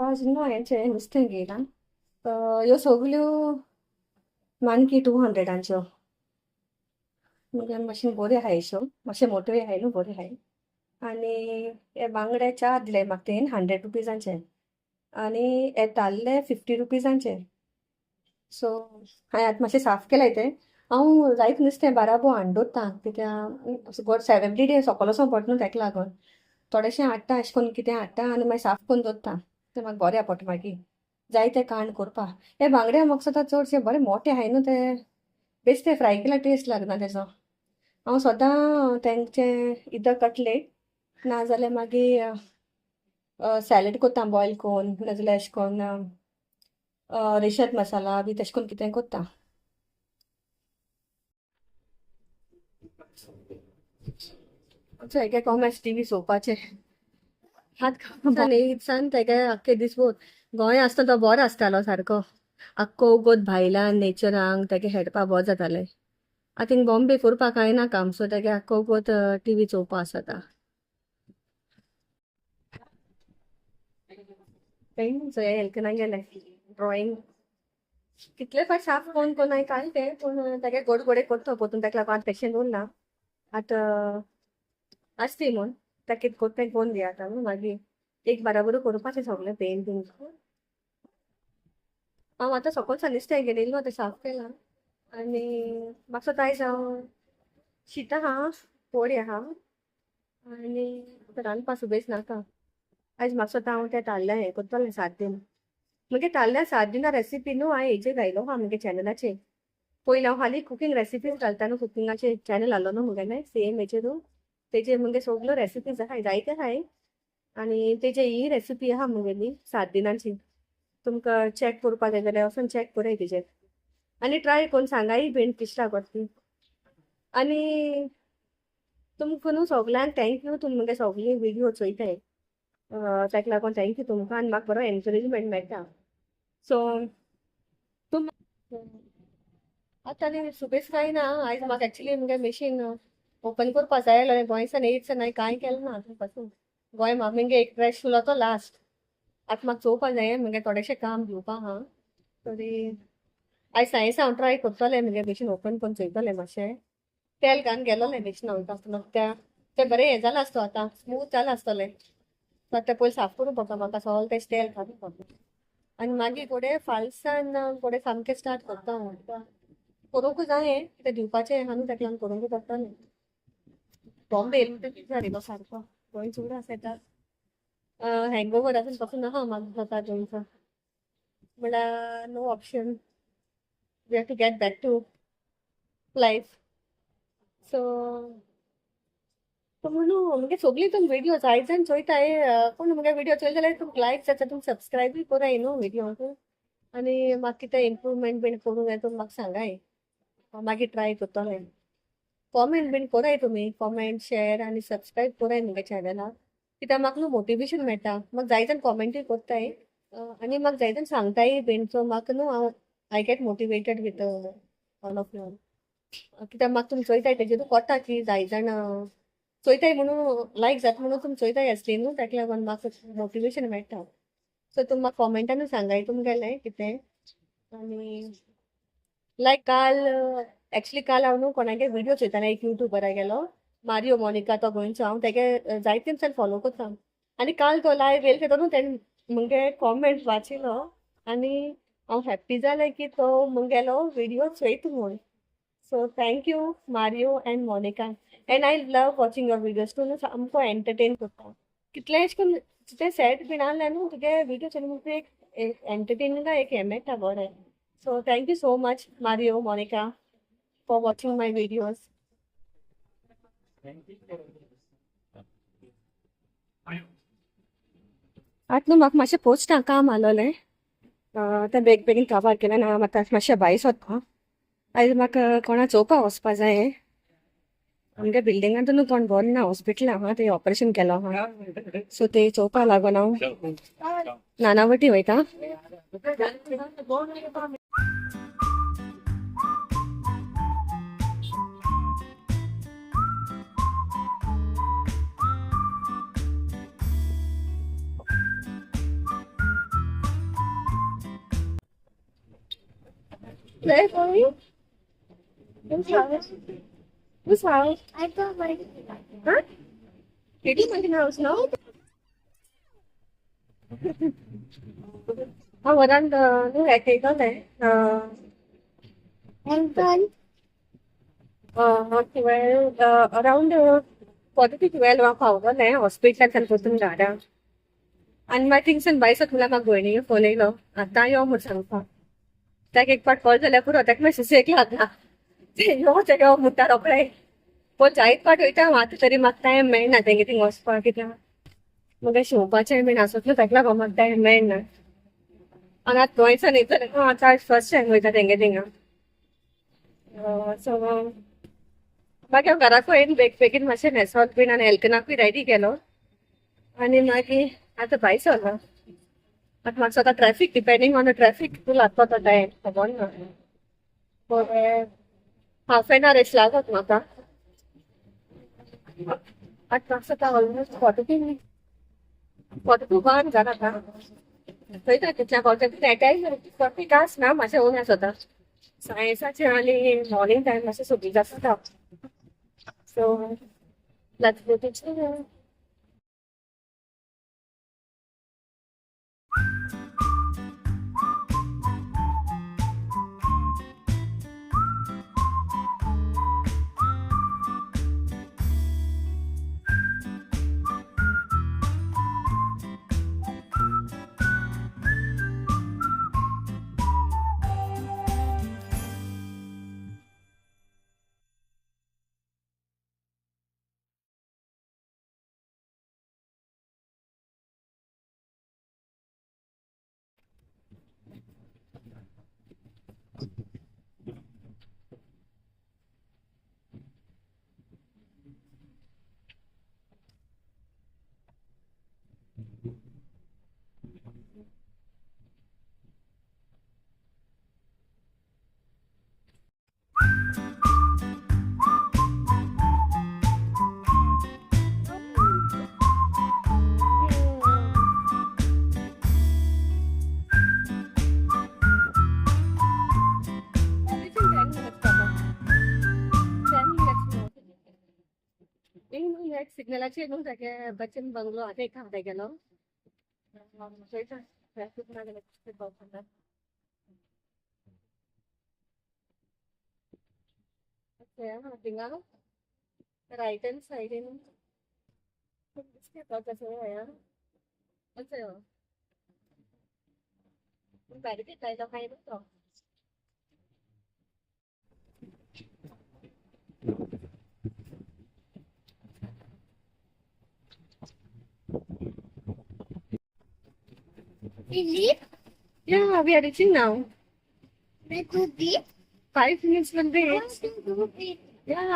आज न्हू हेंचें नुस्तें घेयलां. ह्यो सगल्यो मानकी 200. म्हणजे मातशें बऱ्यो आहाय अश्यो, मातशें मोट्योय आहाय न्हू, बऱ्यो आहाय. आनी हे बांगडे 4 दिले म्हाका तेणें 100 रुपीजांचे. आनी हे ताल्ले 50 रुपीजांचे. सो हांवें आतां मातशें साफ केलां तें. हांव जायत नुस्तें बाराबो हाडून दवरता, कित्याक एवरी डे सोकोल वचों पडटा न्हू, तेका लागून थोडेशें हाडटा, अशें करून कितें हाडटा आनी मागीर साफ करून दवरता. तें म्हाका बरें पडटा मागीर जायते कांड करपा. हे बांगडे म्हाका दिसता चडशे बरे मोटे आहाय न्हू, ते बेश्टे फ्राय केल्यार टेस्ट लागना तेजो. हांव सदां तेंचें इदर कटलेट ना जाल्यार मागीर सॅलड करता बॉयल करून, नाजाल्यार अशें करून रेशद मसाला बी तशें करून कितें करता. हेगे कॉमर्स टीव्ही चोवपाचें हात इसान तेगे आख्खे दीस भोर गोंय आसता तो बरो आसतालो सारको, आख्खो उगोत भायल्यान नेचरांक तेगे हेडपा बरो जातालें. आतां थिंग बॉम्बे करपाक कांय ना काम, सो तेगे आख्खो उगोत टीव्ही चोवपा आसता. सो हें हेल्कना गेलें ड्रॉइंग कितले फावट साफ करून करून हांवें काडलें तें, पूण तेगे गोड गोडे करता पोतून, तेका लागून आतां तशें दवरलां. आतां आसती म्हूण ताका कितें करता तें करून दिया आतां न्हू, मागीर एक बराबर करपाचें सगळें पेंटींग. हांव आतां सकयल सान नुस्तें घेवन येयलो, तें साफ केलां. आनी म्हाका दिसता आयज हांव शीत आहा, पोळी आहा आनी रांदपा सुबेज नाका. आयज म्हाका दिसता हांव तें ताल्ल्या हें करतलें 7 दिन. मुगे ताल्ल्या 7 दिना रेसिपी न्हू हांवें हेजेर घायलो आहा मुगे चॅनलाचेर. पयलीं हांव हालीं कुकींग रेसिपीज घालता न्हू, कुकिंगाचेर चॅनल आसलो न्हू मुगेलें सेम हेजेर, तेजेर मुगे सगल्यो रेसिपीज आहाय जायते आहाय. आनी तेजे ही रेसिपी आहा मुगेली 7 दिनांची, तुमकां चॅक करपाक जाय जाल्यार वचून चॅक कराय तेजेर आनी ट्राय करून सांगाय बीन कशी लागता ती. आनी तुमकां न्हू सगल्यांक thank you, तुमी मुगे सगळी व्हिडियो चोयताय ताका लागून thank you तुमकां आनी म्हाका बरो एनकरेजमेंट मेळटा. सो तुम आतां आनी सुबेज कांय ना. आयज म्हाका एक्चुली मुगे मशीन ओपन करपा जाय आसलें, गोंयसान येयत सावन हांवें कांय केलें ना आजून पासून. गोंय म्हाका मुगे एक ड्रेस शिवलो तो लास्ट. आतां म्हाका चोवपा जाय मुगे थोडेशें काम दिवपा आहा, तरी आयज सायन्स हांव ट्राय करतलें मुगे मशीन ओपन करून चोयतलें मातशें. तेल घालून गेलोलें मशीन वयता आसतना तें बरें हें जालां आसतो, आतां स्मूथ जालां आसतलें. आतां तें पयलीं साफ करूंक पडटा म्हाका, सगळें तें तेल घालूंक पडटा. आनी मागीर गोडे फालसान गोडे सामकें स्टार्ट करता हांव, करूंक जाय कितें दिवपाचें आहा न्हू, ताका लागून करूंक पडटलें. बॉम्बे येयलो म्हणटकीर जालो सारको, गोंय चड आसा येता हँगओवर आसून पासून आहा म्हाका जाता गोंयचो, म्हणल्यार no option, we have to get back to life. So म्हणून मुगे सगळीं तुमी व्हिडियो जायत जाण चोयताय, पूण मुगे व्हिडियो चोयले जाल्यार तुमकां लायक जाता, तुमी सबस्क्रायबूय कराय न्हू व्हिडियोक. आनी म्हाका कितें इम्प्रूवमेंट बीन करूंक जाय तुमी म्हाका सांगाय, हांव मागीर ट्राय करतलें. कॉमेंट बीन कराय तुमी, कॉमेंट शेर आनी सबस्क्रायब कराय मुगे चॅनलाक, कित्याक म्हाका न्हू मोटिवेशन मेळटा. म्हाका जाय जाण कॉमेंटूय करताय आनी म्हाका जाय जाण सांगताय बीन, सो म्हाका न्हू हांव I get motivated with all of you. कित्याक म्हाका तुमी चोयताय तेजेर कोता की जाय जाण चोयताय म्हणून लायक जाता म्हणून तुमी चोयताय आसली न्हू, ताका लागून म्हाका मोटिवेशन मेळटा. सो तुमी म्हाका कॉमेंटानूय सांगाय तुमगेलें कितें. आनी लायक काल एक्चुली काल हांव न्हू कोणागे व्हिडियो चोयतालें, एक यूट्यूबरा गेलो मारियो मोनिका, तो गोंयचो, हांव तेगे जायते दिसान फॉलो करता. आनी काल तो लायव येयलो तो न्हू तेणें मुगे कॉमेंट वाचिलो आनी हांव हॅप्पी जालें की तो मुगेलो व्हिडियो चोयता म्हूण. So thank you Mario and Monica, and I love watching your videos. तूं न्हू सामको एंटरटेन करता, कितलें अशें करून कितें सॅड बीन आहलें न्हू तुगे व्हिडियो चोयले म्हणटकीर एक एंटरटेनिंगा एक हें मेळटा बरें. So thank you so much Mario Monica for watching my videos. आतां न्हू म्हाका मातशें पोस्टा काम आसलोलें, तें बेग बेगीन काबार केलें ना, हांव आतां मातशें भायर सोदता. आयज म्हाका कोणा चोवपा वचपा जाय, आमगे बिल्डिंगांत न्हू कोण बरो ना, हॉस्पिटल आहा, ते ऑपरेशन केलो आहा, सो ते चोवपा लागून हांव नानावटी वयता. Play for me? Whose house? Whose house? I don't like Huh? Did you mention house, no? हांव घरांत न्हू येतलें. And then 12, around 11:45 हांव पावलोलें हॉस्पिटलांतल्यान परतून घरा. आनी मागीर थिंगसान भायर सरता म्हणल्यार म्हाका भयणीक फोन येयलो, आतां यो म्हूण सांगपाक. ताका एक पाट कॉल जाल्यार पुरो, ताका मातशें सुसेग लागना, यो तें यो म्हणटा रोखडें. पूण जायत पाट वयता हांव आतां, तरी म्हाका टायम मेळना तेंगे थिंग वचपाक, कित्याक म्हाका शिंवपाचें बीन आसत न्हू, ताका लागून म्हाका टायम मेळना. आनी आतां गोंयच्यान येतलें न्हू, आतां फर्स्ट टायम वयता तेंगे थिंगा. सो मागीर हांव घराकूय येयन बेग बेगीन मातशें न्हेसोत बीन आनी एल्कनाकूय रेडी केलो आनी मागीर आतां भायर सरला. आतां म्हाका दिसता traffic, depending on the traffic कितू लागता तो टायम खबर ना, बरें हाफ एन आवर एश लागत म्हाका. आतां म्हाका दिसता ऑलमोस्ट 12:45 जाला आतां. पळयता कितल्या पावता. टायम ट्राफीक आसना, मातशें उणें आसता सायन्साचें आनी मॉर्निंग टायम मातशें सोबीत आसता. So let's go to channel. सिग्नलाचेर न्हू तागे बच्चन बंगलो आतां एक आहा तेगेलो. ट्रॅफिक ना जाल्यार पावता. थिंगा रायट हँड सायडीन दिसता. बॅरिकेड लायलो काय न्हू तो. We leave? Yeah, we are reaching now. We go beach? 5 minutes will be. I want to go beach. Yeah. I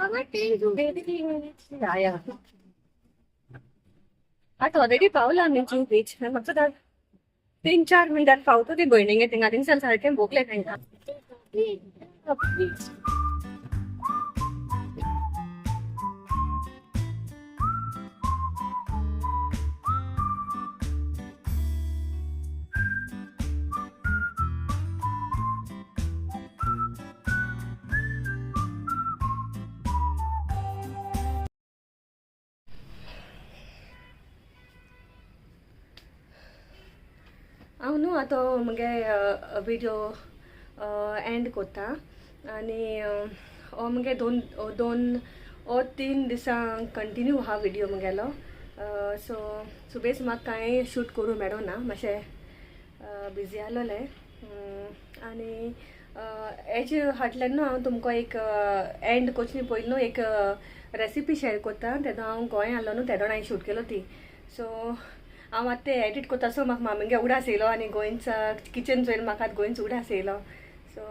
want to go beach. Yeah, yeah. आतां ऑलरेडी पावला आमी जुहू बीच. म्हाका 3-4 मिनटान पावतो ती भयणीगे थिंगा. थिंगसान सारकें भोगलें तांकां. बीच. हांव न्हू आतां मुगे विडियो एंड कोत्ता आनी हो मुगे दोन ओ 3 दिसां कंटिन्यू आहा विडियो मुगेलो. सो सुबेज म्हाका कांय शूट करूं मेळना, मातशें बिजी आसलोलें. आनी हेजे फाटल्यान न्हू हांव तुमकां एक एंड कोचनी पयलीं न्हू एक रेसिपी शेयर कोत्ता. तेदो हांव गोंय आसलो न्हू तेदोण हांवें शूट केलो ती. सो हांव आतां तें एडिट कोत्ता सो म्हाका मामीगे उडास येयलो आनी गोंयचा किचन चोयन म्हाका आतां गोंयचो उडास येयलो. सो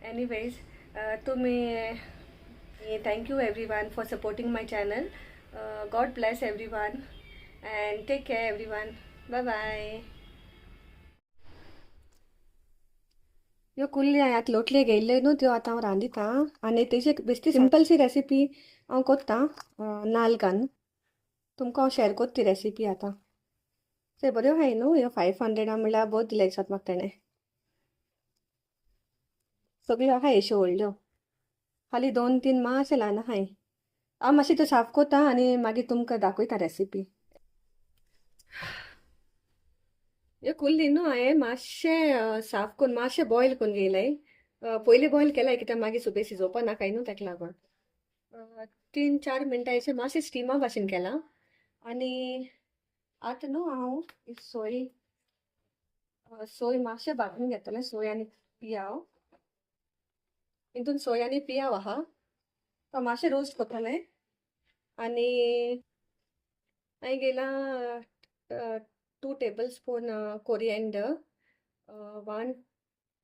एनीवेज तुमी thank you everyone for supporting my channel. God bless everyone and take care everyone. Bye bye. ह्यो कुल्ली हांवें आतां लोटले घेयल्ल्यो न्हू त्यो आतां हांव रांदिता आनी तेजी बेश्टी सिंपलशी रेसिपी हांव कोत्ता नाल्ल घालून. तुमकां हांव शेयर कोत्ता ती रेसिपी आतां. ते बऱ्यो आहाय न्हू ह्यो 500 म्हणल्यार बऱ्यो दिले दिसता म्हाका तेणें. सगळ्यो आहाय अश्यो व्हडल्यो. खाली 2-3 मातशें ल्हान आहाय. हांव मातशें त्यो साफ कोता आनी मागीर तुमकां दाखयता रेसिपी. ह्यो कुल्ली न्हू हांवें मातशें साफ करून मातशें बॉयल करून घेयलाय. पयलीं बॉयल केलाय कित्याक मागीर सुबेज शिजोवपा नाकाय न्हू ताका लागून 3-4 मिनटां अशें मातशें स्टिमा भाशेन केलां. आनी आतां न्हू हांव सोय सोय मातशें भाजून घेतलें. सोय आनी पियाव हितून सोय आनी पियाव आहा तो मातशें रोस्ट करतलें. आनी हांवें घेयला 2 टेबल स्पून कोरिएंडर, 1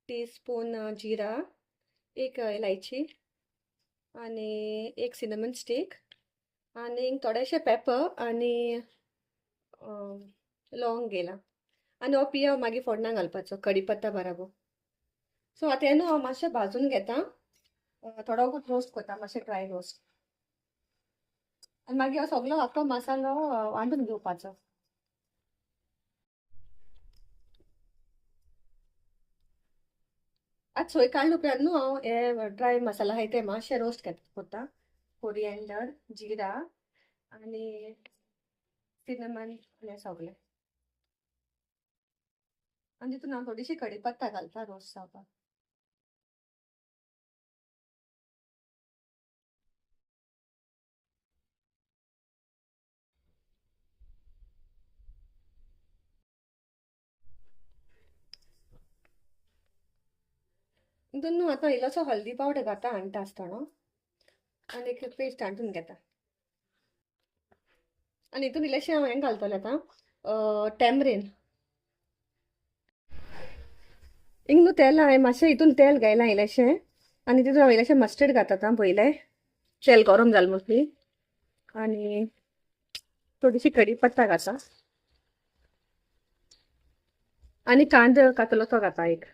टीस्पून जिरा, 1 इलायची आनी 1 सिनेमन स्टीक आनी थोडेशे पेपर आनी लवंग घेयला. आनी हो पियाव मागीर फोडणा घालपाचो कडीपत्ता बराबर. सो आतां हें न्हू हांव मातशें भाजून घेता, थोडो रोस्ट करता मातशें ड्राय रोस्ट. आनी मागीर हो सगलो आख्खो मसालो वांटून घेवपाचो. आतां सोय काडले उपरांत न्हू हांव हे ड्राय मसाला आहाय ते मातशें रोस्ट करता. कोरिएंडर, जिरा आनी सिनेमन हें सगलें. आनी तितून हांव थोडीशी कडीपत्ता घालता रोस्ट जावपाक. तितून न्हू आतां इल्लोसो हळदी पावडर घालता हाणटा आसतना आनी एक पेस्ट हाडून घेता. आनी हितून इल्लेशें हांव हें घालतलें आतां टॅमरीन. हिंग न्हू तेल हांवें मातशें हितून तेल घायलां इल्लेशें आनी तितून हांव इल्लेशें मस्टर्ड घाता आतां. पयलें तेल गरम जालें मोस्टली. आनी थोडीशी कडी पत्ता घाता आनी कांदो कातलो तो घाता एक.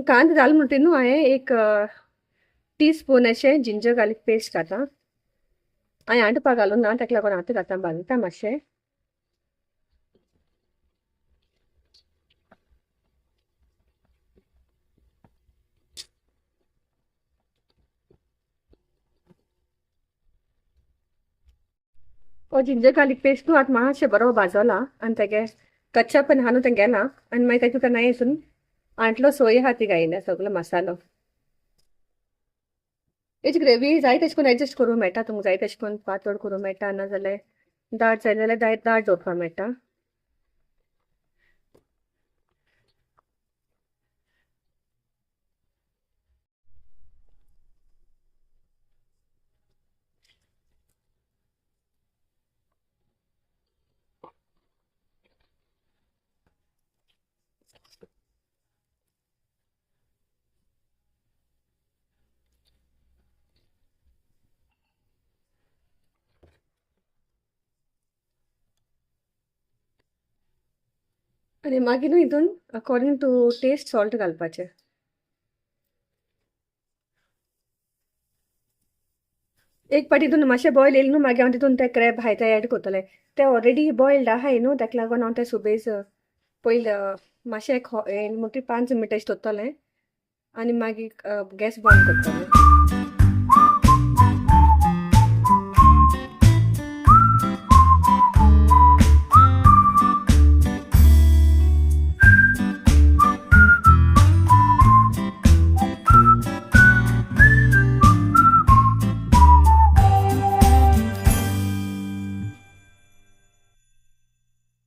कांदो जालो म्हणटकीर न्हू हांवें 1 टीस्पून अशें जिंजर गार्लीक पेस्ट घाता. हांवें आटपा घालूं ना ताका लागून आतां घाता भाजता मातशें. हो जिंजर गार्लीक पेस्ट न्हू आतां मातशें बरो भाजला आनी तेगे कच्चा पण आहा न्हू तें गेला. आनी मागीर तातूंत नाय हितून आंटलो सोय आहा ती घायल्या सगलो मसालो. हेची ग्रेवी जाय तशें करून एडजस्ट करूंक मेळटा तुमकां, जाय तशें करून पातळ करूंक मेळटा, नाजाल्यार दाट जाय जाल्यार दाट दवरपाक मेळटा. आनी मागीर न्हू हितून अकॉर्डिंग टू टेस्ट सॉल्ट घालपाचें. एक पाटी हितून मातशें बॉयल येयलें न्हू मागीर हांव तितून ते क्रॅब आहाय ते एड करतलें. ते ऑलरेडी बॉयल्ड आहाय न्हू ताका लागून हांव ते सुबेज पयलीं मातशें म्हणटकीर 5 मिनटां दवरतलें आनी मागीर गॅस बंद करतलें.